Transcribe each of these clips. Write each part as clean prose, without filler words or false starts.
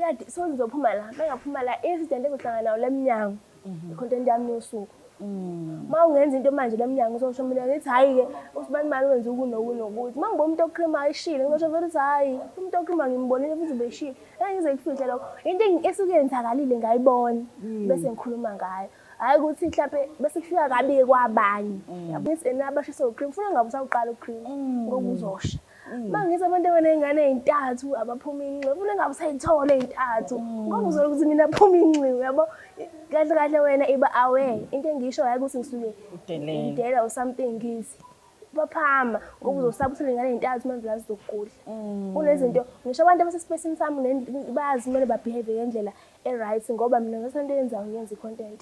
Uyadi so ngizophuma la, mengaphuma la incident engizohlangana nayo lemnyango. I-content yami yosuku. Uma ungenza into manje lemnyango uzosho mina ngithi hhayi-ke usibani bani wenza ukunokunokuthi. Uma ngibona umuntu ocreama eshile ngizosho vele ukuthi hhayi umuntu ocreama ngimbonile futhi ubeshile. Ngeke ngize ngikufihle lokho. Into esuke yenzakalile ngayibona bese ngikhuluma ngayo. Hhayi ukuthi mhlampe bese kufika kabi-ke kwabanye. Yabo ngithi ena abashisa ucream funa ngabe usawuqala ucream ngoba uzosha. Uma ngithi abantu abaney'ngane ey'ntathu abaphuma inxiwa funa ngabe usayithola ey'ntathu ngoba uzola ukuthi mina phuma inxiwa yabo. Kahle kahle wena iba aware. Into engiyisho hhayi ukuthi ngisuke Udelela. ngidela or something, ngithi baphama ngoba uzosaba uthole iy'ngane ey'ntathu manje la zizokugudla. Kunezinto ngisho abantu abasesipesini sami bayazi kumele ba-behave ngendlela e-right ngoba mina ngisho into eyenzayo ngiyenza i-content.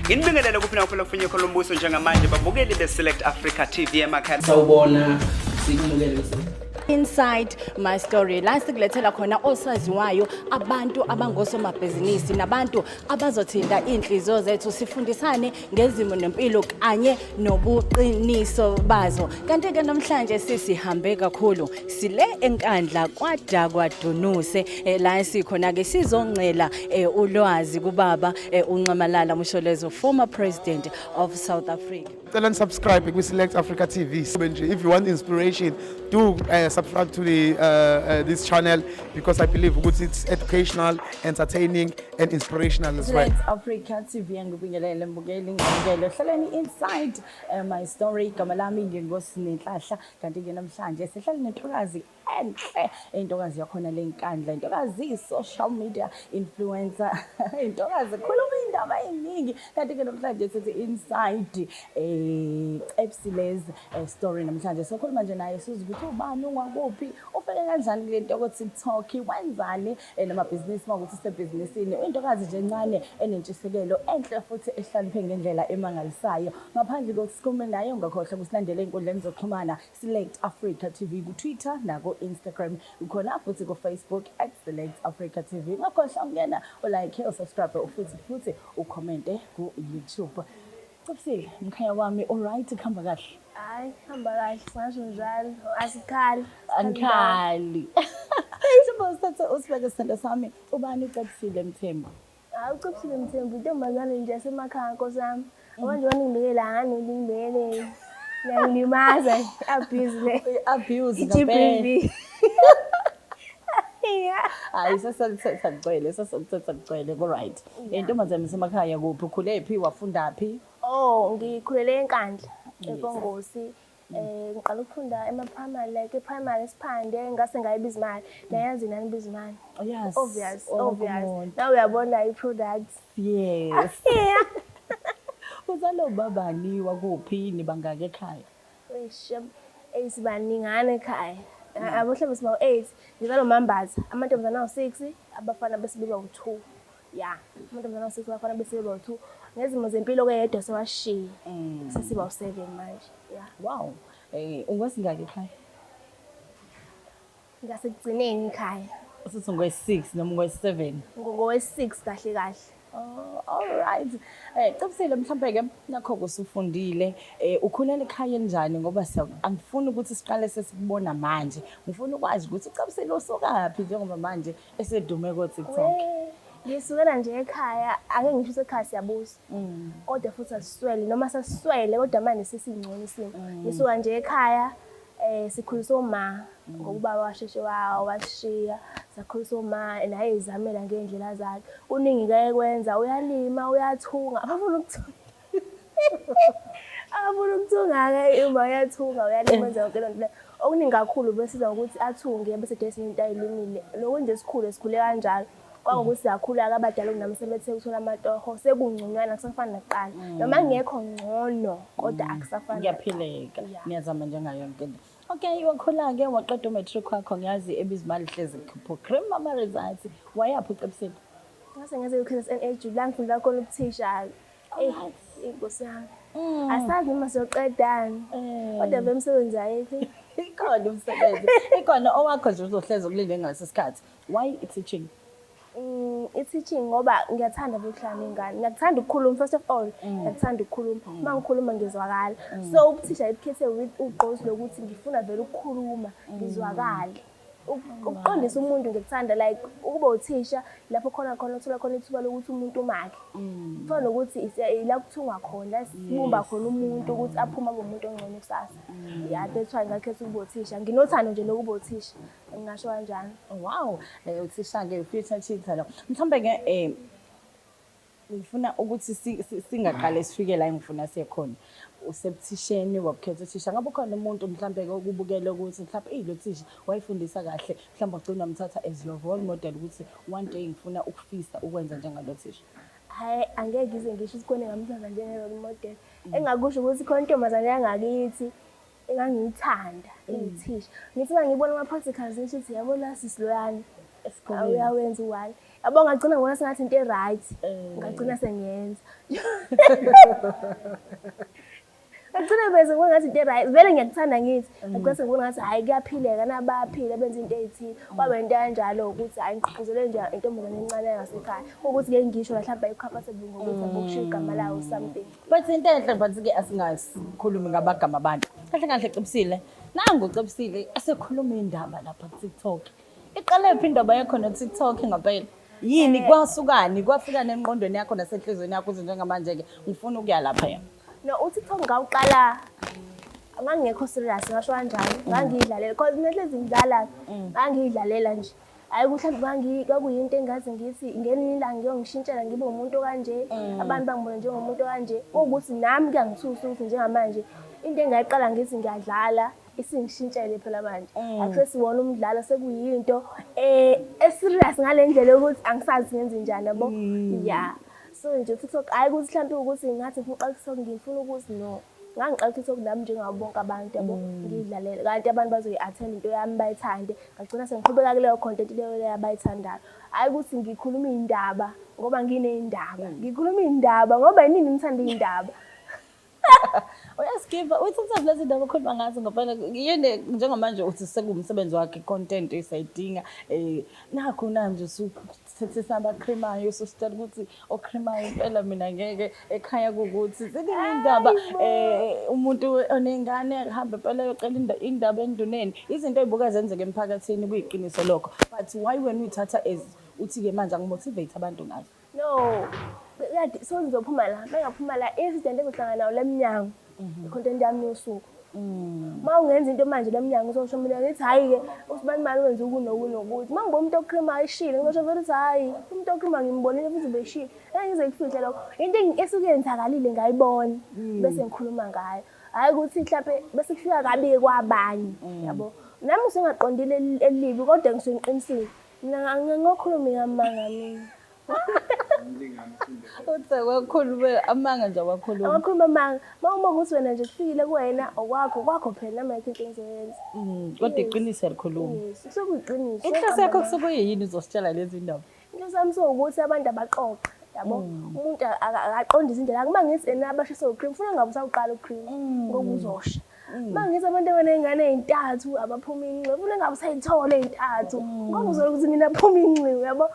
Nginibingelele kuphi nakuphi lakufunye khona umbuso njengamanje babukeli be-Select Africa TV emakhaya. Sawubona, sikumukele bese. Inside My Story la sikulethela khona osaziwayo, abantu abangosomabhizinisi nabantu abazothinta iy'nhliziyo zethu, sifundisane ngezimo nempilo kanye nobuqiniso bazo. Kanti-ke namhlanje sesihambe kakhulu, sile eNkandla kwaDakwadunuse, la esikhona-ke sizoncela ulwazi kubaba uNxamalala Msholozi, former president of South Africa. Cela subscribe kwi-Select Africa TV. Nje, if you want inspiration, do subscribe to the this channel because I believe ukuthi it's educational, entertaining and inspirational as well. Select Africa TV, ngibingelele mbukeli, ngibingelele hlaleni Inside My Story. Igama lami ngingoSinenhlahla, kanti ke namhlanje sihlale nentokazi enhle, intokazi yakhona leNkandla, intokazi social media influencer, intokazi ekhuluma indaba eziningi. Kanti ke namhlanje sithi Inside Cebisile's Story. Namhlanje sokhuluma nje naye, sizwe ukuthi ubani, ungakuphi, ufike kanjani kule nto ko-TikTok, wenzani, namabhizinisi uma ukuthi usebhizinisini. Intokazi nje encane enentshisekelo enhle futhi ehlakaniphe ngendlela emangalisayo. Ngaphandle kokuthi sikhulume naye, ungakhohlwa ukusilandela ey'nkundleni zokuxhumana, Select Africa TV ku-Twitter nako-Instagram, khona futhi ku-Facebook @SelectAfricaTV. Ungakhohlwa ukungena ulike, usubscribe, futhi ucommente ku-YouTube. Cebisile, mkhaya wami, alright, kuhamba kahle? Hhayi, hamba kahle, singasho njalo. Asikhali. Angikhali. Sibona sithathe usibeke, sithando sami, ubani uCebisile Mthembu? Hhayi, uCebisile Mthembu intombazane nje yasemakhaya, nkosi yami. Ngoba nje waningibekela ngani ngibekele. Ngiyangilimaza abuse le. Abuse ngempela. I-GBV. Yeah. Hayi, sesalithetha kugcwele, sesalithetha kugcwele, ku-right. Intombazane yasemakhaya kuphi, ukhule phi, wafunda phi? Oh, ngikhulele eNkandla, eKongosi. Ngiqala ukufunda ema-primary, like e-primary eSiphande, ngase ngayibiza imali. Niyayazi nani ibiza imali? Yes. Obvious, Wonke obvious. umuntu. Nawe uyabona i-products. Yes. Yeah. Uzalwa ubabani, wakuphi, nibangaki ekhaya? Eish, sibaningana ekhaya. Abo mhlawumbe siba u-8. Ngizalwa uMambaza. Amantombazane awu-6, abafana bese beba u-2. Ya, amantombazane awu-6, abafana bese beba u-2. Ngezimo zempilo ke yedwa sewashiya. Sesiba u-7 manje. Ya. Wow. Ungwesingaki ekhaya? Ngasekugcineni ekhaya. Usuthi ungwe-6 noma ungwe-7? Ngowe-6 kahle kahle. Oh, all right. Cebisile, mhlambe ke nakho kusufundile, ukhulela ekhaya elinjani? Ngoba angifuni ukuthi siqale sesikubona manje. Ngifuna ukwazi ukuthi uCebisile usukaphi njengoba manje esedume ko TikTok. We, ngisukela nje ekhaya, ake ngisho ukuthi ekhaya siyabusa. Kodwa futhi asiswele, noma sasiswele kodwa manje sesingcono isimo. Ngisuka nje ekhaya, sikhuliswa oma ngoba ubaba washeshe washiya, sakhuliswa oma naye ezamela ngey'ndlela zakhe. Kuningi ke ekwenza, uyalima, uyathunga, abafuna ukuthunga. Abafuna ukuthunga-ke uma uyathunga, uyalima, wenza yonke loo nto leyo. Okuningi kakhulu besiza ngokuthi athunge bese edayisa into ayilimile. Lokhu nje sikhule sikhule kanjalo. Kwangokuthi siyakhula-ke, abadala kunami sebethe ukuthola amatoho, sekungconywana, akusafani nakuqala. Noma kungekho ngcono kodwa akusafani nakuqala. Kuyaphileka. Yeah. Niyazama njengayo yonke into. Okay, wakhula-ke waqeda umatric wakho, ngiyazi ebizimali hlezi khupho cream ama results. Wayaphi uCebisile? Ngase ngeze ku-KZN la ngifunda khona ubuthisha. Eh, inkosi yami. Asazi noma siyoqedani. Kodwa vele umsebenzi ayikho. Ikhona umsebenzi. Ikhona owakho nje uzohlezi ukulinde ngaleso sikhathi. Why teaching? I-teaching ngoba ngiyathanda ukuhlala ney'ngane. Ngiyakuthanda ukukhuluma, first of all, ngiyakuthanda ukukhuluma. Uma ngikhuluma ngizwakala. So ubuthisha ibukhethe with ugqozi lokuthi ngifuna vele ukukhuluma, ngizwakale. Ukuqondisa umuntu ngikuthanda, like ukuba uthisha lapho khona khona uthola khona ithuba lokuthi umuntu umakhe. Kufana nokuthi ila kuthungwa khona, la sibumba khona umuntu ukuthi aphume abe umuntu ongcono kusasa. Yeah, that's why ngakhetha ukuba uthisha. Nginothando nje lokuba uthisha. Ngingasho kanjalo. Wow, uthisha-ke future teacher lo. Mhlawumbe-ke ngifuna ukuthi singaqale sifike la engifuna siye khona. Usebuthisheni, wabukhetha uthisha. Ngabe ukhona umuntu mhlambe-ke okubukele ukuthi mhlawumbe eyi lo thisha wayefundisa kahle, mhlawumbe wagcina wamthatha as your role model ukuthi one day ngifuna ukufisa ukwenza njengalo thisha? Hhayi, angeke ngize ngisho ukuthi khona engamthatha njenge-role model. Engingakusho ukuthi khona intombazane yangakithi engangiyithanda iwuthisha. Ngithi uma ngibona ama-practicals ngisho ukuthi yabo la sisi loyana Esikoleni. uyawenza u-one. Yabo ngagcina ngibona sengathi into e-right. Ngagcina sengiyenza. Ngagcina bese ngibona ngathi into e-right. Vele ngiyakuthanda ngithi. Ngagcina sengibona ngathi hhayi kuyaphileka nabayaphila benza into ey'thile. Kwaba into kanjalo ukuthi hhayi ngigqugquzelwe nje intombazane encane yangasekhaya. Ukuthi ngeke ngisho la mhlawumbe ayikho comfortable ngokuthi abokushiya igama layo something. But into enhle but-ke asingasikhulumi ngamagama abantu. Kahle kahle Cebisile, nangu Cebisile esekhuluma indaba lapha ku-TikTok. Iqale phi indaba yakho no-TikTok ngempela? Yini kwasukani, kwafikani engqondweni yakho nasenhliziyweni yakho ukuthi njengamanje-ke ngifuna ukuya laphaya? No, uTikTok ngawuqala ngangingekho serious, ngasho kanjalo. Ngangiyidlalela because mina hlezi ngidlala, ngangiyidlalela nje. Hhayi ukuthi mhlawumbe kwakuyinto engaze ngithi ngelinye ilanga ngiyongishintshela ngibe umuntu okanje, abantu bangibone njengomuntu okanje. Kuwukuthi nami kuyangithusa ukuthi njengamanje into engayiqala ngithi ngiyadlala isingishintshele phela manje. Akusesiwona umdlalo, sekuyinto e-serious ngale ndlela yokuthi angisazi ngenze njani yabo. Yeah. So nje TikTok hhayi ukuthi mhlawumbe ukuthi ngathi ngifuna uqala TikTok ngifuna ukuthi no. Ngangiqala TikTok nami njengabo bonke abantu yabo, ngiyidlalele. Kanti abantu bazoyi-attend into yami bayithande. Ngagcina sengiqhubeka kuleyo content leyo leyo abayithandayo. Hhayi ukuthi ngikhuluma iy'ndaba ngoba nginey'ndaba. Ngikhuluma iy'ndaba ngoba yinini ngithanda iy'ndaba. Uyaskipa, uthatha lezi ndaba okhuluma ngazo ngempela yini njengamanje uthi sekuwumsebenzi wakhe content esayidinga nakho nanje usuthethisa abakhrimayo ususitshela ukuthi okhrimayo impela mina ngeke ekhaya kukuthi ziningi indaba umuntu onengane ahambe impela ayocela indaba enduneni, izinto ey'buka zenzeka emphakathini kuyiqiniso lokho, but why wena uyithatha as uthi-ke manje angimotivate abantu ngazo? No, so ngizophuma la, mengaphuma la incident engizohlangana nayo la emnyango, i-content yami yosuku. Uma ungenza into manje la emnyango uzosho mina ngithi hhayi-ke usibani bani wenza uku noku nokuthi. Uma ngibona umuntu okhrimayo eshile ngizosho vele ukuthi hhayi umuntu okhrimayo ngimbonile futhi ubeshile. Ngeke ngize ngikufihle lokho. Into esuke yenzakalile ngayibona bese ngikhuluma ngayo. Hhayi ukuthi mhlampe bese kufika kabi-ke kwabanye yabo. Nami ngisuke ngingaqondile elibi kodwa ngisuke ngiqinisile. Mina angikhulumi ngamanga mina. Uthe wakhuluma amanga nje wakhuluma. Awakhuluma amanga. Uma ukuthi wena nje kufikile kuwena okwakho kwakho phela nami ayikho into engizoyenza. Kodwa iqiniso alikhulumi. Yes, kusuke kuyiqiniso. Inhloso yakho kusuke kuyini uzositshela lezi ndaba? Inhloso yami sewukuthi abantu abaqoqe yabo. Umuntu akaqondise indlela. Uma ngithi ena abashisa ucream, funa ngabe usawuqala ucream ngoba uzosha. Uma ngithi abantu abaney'ngane ey'ntathu abaphuma inxiwa, funa ngabe usayithola ey'ntathu ngoba uzolo ukuthi mina phuma inxiwa yabo.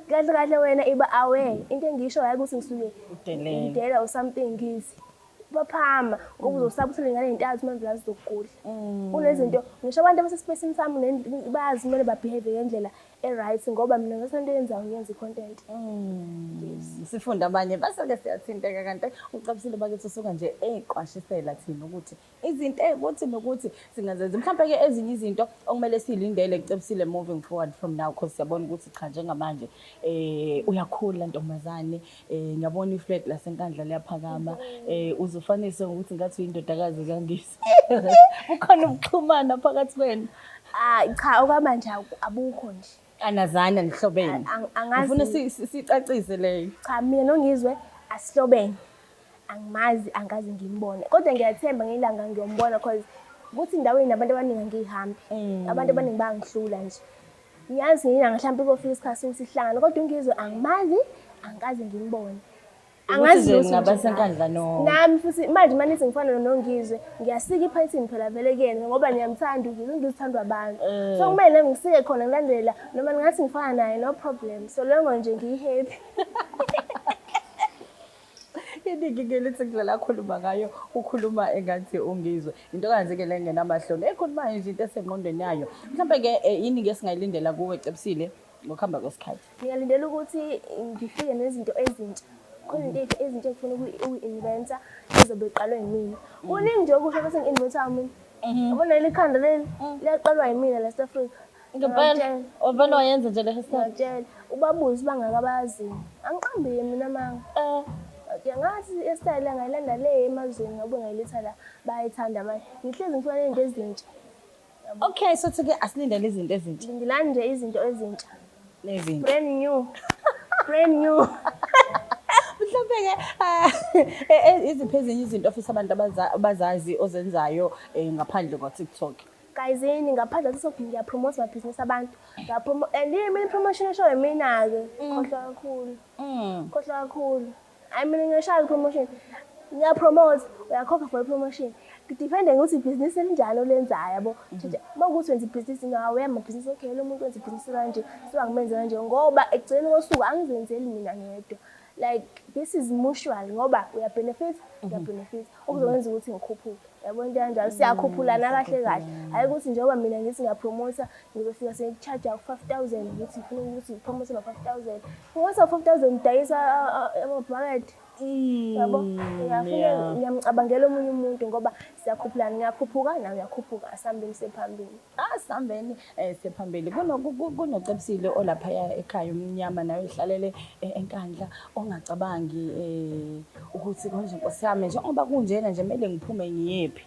Kahle kahle wena iba aware. Into engiyisho hhayi ukuthi ngisuke ngidela or something, ngithi baphama ngoba uzosaba uthole iy'ngane ey'ntathu manje la zizokugudla. Kunezinto ngisho abantu abasesipesini sami bayazi kumele ba-behave ngendlela e-right ngoba mina ngase into eyenzayo ngiyenza i-content. Yes. Sifunda abanye base-ke siyathinteka kanti uCebisile bakithi usuka nje eqwashisela thina ukuthi izinto ey'kuthi nokuthi singazenzi. Mhlampe-ke ezinye izinto okumele siy'lindele kuCebisile moving forward from now because siyabona ukuthi cha njengamanje uyakhula ntombazane, ngiyabona iflag laseNkandla liyaphakama, uzufanise ngokuthi ngathi uyindodakazi kaNgizwe. Kukhona ukuxhumana phakathi kwenu? Cha, okwamanje abukho nje. Anazana nihlobene. Angazi. Ngifuna sicacise leyo. Cha, mina noNgizwe asihlobene. Angimazi, angazi ngimbone. Kodwa ngiyathemba ngelanga ngiyombona because kuthi endaweni nabantu abaningi angiyihambi. Abantu abaningi bayangihlula nje. Ngiyazi ngelanga mhlawumbe kofika isikhathi sokuthi sihlangane kodwa uNgizwe angimazi, angikaze ngimbone. Angazi lutho ngabaseNkandla no. Nami futhi manje manithi ngifana noNgizwe, ngiyasika iphayithini phela vele kuyena ngoba ngiyamthanda uNgizwe, uNgizwe uthandwa abantu. So kumele nami ngisike khona ngilandela noma ningathi ngifana naye no problem. So longo nje ngiyi-happy. Iningi ke lithi indlela akhuluma ngayo, ukhuluma engathi ungizwe. Intokazi-ke le engenamahloni, ekhulumayo nje into esengqondweni yayo. Mhlampe-ke yini-ke esingayilindela kuwe Cebisile ngokuhamba kwesikhathi? Ngingalindela ukuthi ngifike nezinto ezintsha. Khona into ezintsha engifuna ukuyi-inventa ezobe iqalwe yimina. Kuningi nje okusho bese ngi-inventa mina. Yabona leli khanda leli liyaqalwa yimina la South Africa. Ngempela, wavele wayenza nje le hairstyle. Ngiyakutshela, ubabuze bangaka abayaziyo. Angiqambi mina amanga. Okay, ngathi i-style ngayilanda le emazweni ngabe ngayiletha la bayayithanda manje. Ngihlezi ngifuna nezinto ezintsha. Okay, so thi-ke asilindele izinto ezintsha. Lindelani nje izinto ezintsha. Nezintsha. Brand new. Brand new. Mhlawumbe-ke iziphi ezinye izinto ofisa abantu abazazi ozenzayo ngaphandle kwa-TikTok? Guys, yini ngaphandle kwa-TikTok ngiyapromote amabhizinisi abantu. And yimi i-promotion eshoyo yimina-ke. Khohlwa kakhulu. Khohlwa kakhulu. Hayi mina ngiyashaya i-promotion. Ngiyapromote, uyakhokha for i-promotion. Kudepende ngokuthi ibhizinisi elinjani olenzayo yabo. Uma kuwukuthi wenza ibhizinisi nawe uyamabhizinisi, okay lo muntu wenza ibhizinisi kanje, so angimenze kanje ngoba ekugcineni kosuku angizenzeli mina ngedwa. Like this is mutual ngoba uyabenefit, uyabenefit. Okuzokwenza ukuthi ngikhuphuke. Yabo into kanjalo siyakhuphulana kahle kahle. Hayi ukuthi njengoba mina ngithi ngiyapromota ngizofika sengi-charge u-5,000 ngithi ngifuna ukuthi ngipromote ngo-5,000. Promote ngo-5,000 ngidayisa amabhakede. Yabo, ngiyafuna ngiyamcabangela omunye umuntu ngoba siyakhuphulana, ngiyakhuphuka nawe uyakhuphuka, asihambeni siye phambili. Asihambeni siye phambili. KunoCebisile olaphaya ekhaya umnyama nawe ehlalele eNkandla ongacabangi ukuthi konje Nkosi yami njengoba kunjena nje kumele ngiphume ngiyephi.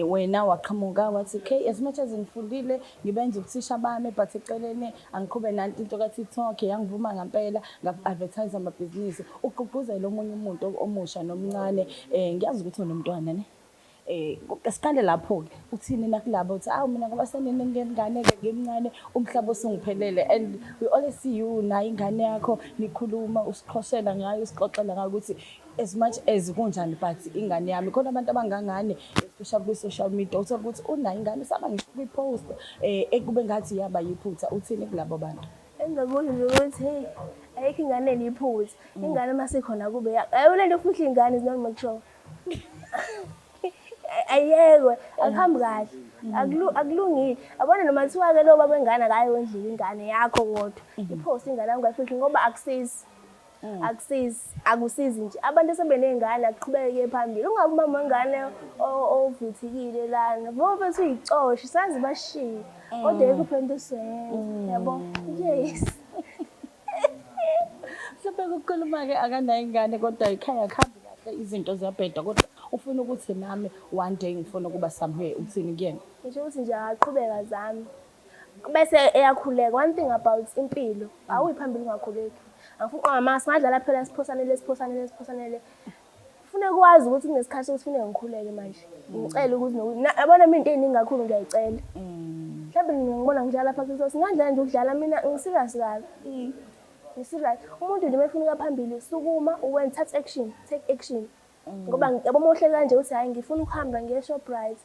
Wena waqhamuka wathi okay, as much as ngifundile ngibenza ubuthisha bami but eceleni angiqhube nanti into ka-TikTok yangivuma ngempela nga-advertise amabhizinisi. Ugqugquzele omunye umuntu omusha nomncane. Ngiyazi ukuthi unomntwana ne? Siqale lapho-ke, uthini nakulabo uthi awu mina ngoba senginengane-ke ngimncane umhlaba usungiphelele, and we always see you nayo ingane yakho nikhuluma usiqhoshela ngayo usixoxela ngayo ukuthi as much as kunjani but ingane yami khona abantu abangangane especially kwi-social media uthola ukuthi unayo ingane usaba ngisho kwi-post ekube ngathi yaba yiphutha. Uthini kulabo bantu? Engakusho nje ukuthi hey, ayikho ingane eliphutha. Ingane uma sikhona kube ayo lento yokufihla ingane is not mature. Ayekwe, akuhambi kahle. Akulungile. Yabona noma kuthiwa-ke lo baba wengane akayondlile ingane yakho kodwa. Iphoste ingane yakho ungayifihli ngoba akusizi. Akusizi, akusizi nje. Abantu asebeney'ngane akuqhubeke phambili. Ungabi umama wengane ovuthikile lana. Ngoba mfethu uyicoshe, sazi bashiye. Kodwa ayikho phela into esizoyenza. Yabo? Yes. Mhlawumbe ukukhuluma-ke akanayo ingane kodwa ekhaya akuhambi kahle, izinto ziyabheda, kodwa ufuna ukuthi nami one day ngifuna ukuba somewhere, uthini kuyena? Ngisho ukuthi nje akaqhubeka zami. Bese eyakhuleka. One thing about impilo, awuyi phambili ungakhuleki. Angifuni uqamba amanga, singadlala phela siphosanele siphosanele siphosanele. Kufuneka ukwazi ukuthi kunesikhathi sokuthi kufuneka ngikhuleke manje. Ngicele ukuthi yabona mina into ey'ningi kakhulu ngiyayicela. Mhlawumbe ngingibona ngidlala lapha kuso, singadlala nje ukudlala mina ngi-serious kabi. Ngi-serious. Umuntu nje uma efuna ukuya phambili, sukuma uwenze, thatha action, take action. Ngoba yabo uma uhleli kanje uthi hhayi ngifuna ukuhamba ngiye e-Shoprite.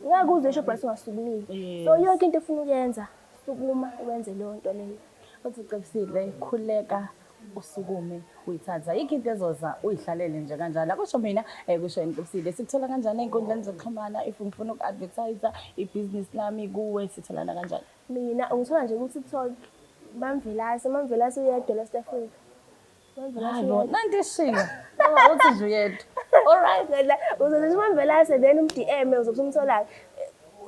Ngeke uze e-Shoprite ungasukumile. So yonke into ofuna ukuyenza, sukuma uwenze leyo nto leyo. Uthi Cebisile, khuleka usukume uyithatha. Ayikho into ezoza uyihlalele nje kanjalo. Akusho mina, kusho Cebisile. Sikuthola kanjani ey'nkundleni zokuxhumana if ngifuna uku-advertise ibhizinisi lami kuwe, sitholana kanjani? Mina ungithola nje ku-TikTok, Mamvelase, Mamvelase uyedwa la South Africa. Mamvelase Hayi bo, uyedwa. nanti ishilo. Uthi nje uyedwa. All right. Uzothi Mamvelase then um-DM uzobe usumthola-ke.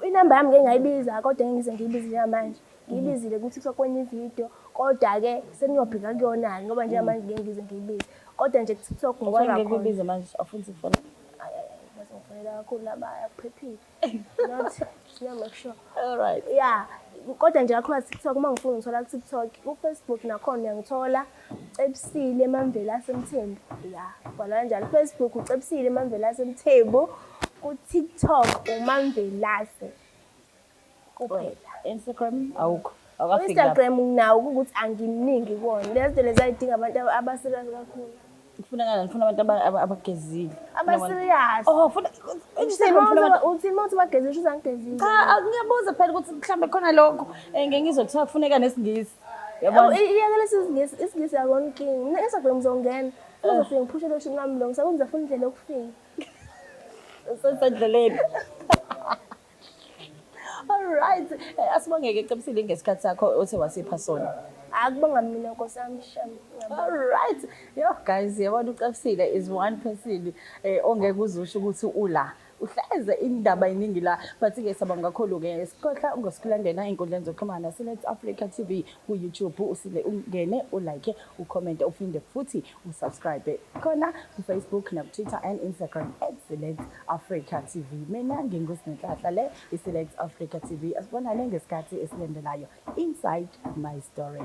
Inamba yami ngeke ngayibiza kodwa ngeke ngize ngiyibize njengamanje. Ngiyibizile ku-TikTok kwenye ividiyo kodwa-ke seniyobheka kuyona-ke ngoba njengamanje ngeke ngize ngiyibize. Kodwa nje ku-TikTok Why ngithola ngeke khona. uyibize manje awufuni ukufona? Ayi ayi ayi bazongifonela kakhulu laba akuphephile. Not yeah, make sure. All right. Yeah, kodwa nje kakhulu TikTok uma ngifuna ngithola ku-TikTok, ku-Facebook nakhona uyangithola Cebisile Mamvelase Mthembu. Yeah, bhala kanjalo. Facebook uCebisile Mamvelase Mthembu, ku-TikTok uMamvelase. Kuphela. Instagram awukho. Awukafiki lapho. Instagram nginawo ukuthi angimningi kuwona. Lezi zinto lezi ayidinga abantu aba-serious kakhulu. Kufunakala ngifuna abantu abagezile. Aba-serious. Oh, funa Instagram funa abantu Uthini uma uthi bagezile usho ukuthi angigezile. Cha, ngiyabuza phela ukuthi mhlambe khona lokho ngeke ngizwe kuthiwa kufuneka nesingisi. Yabona? Iyeke lesi isiNgisi, isiNgisi akona inkinga. Mina Instagram ngizongena. Ngizofika ngiphushe lo shini wami lo, ngisakunza funa indlela yokufika. Usesendleleni. All right. Asibongeke Cebisile ngesikhathi sakho othe wasipha sona. Akubonga mina Nkosi yami shem. Ngiyabonga. All right. Yo guys, yabona uCebisile is one person ongeke uzusho ukuthi ula. Uhleze indaba iningi la, but ke sabonga kakhulu ke sikhohla ungosikulandela ey'nkundleni zokuxhumana Select Africa TV ku YouTube, usile ungene ulike, ucomment, uphinde futhi usubscribe khona ku Facebook na Twitter and Instagram @SelectAfricaTV. Mina nginguSinenhlanhla, le i Select Africa TV. Asibonane ngesikhathi esilandelayo inside my story.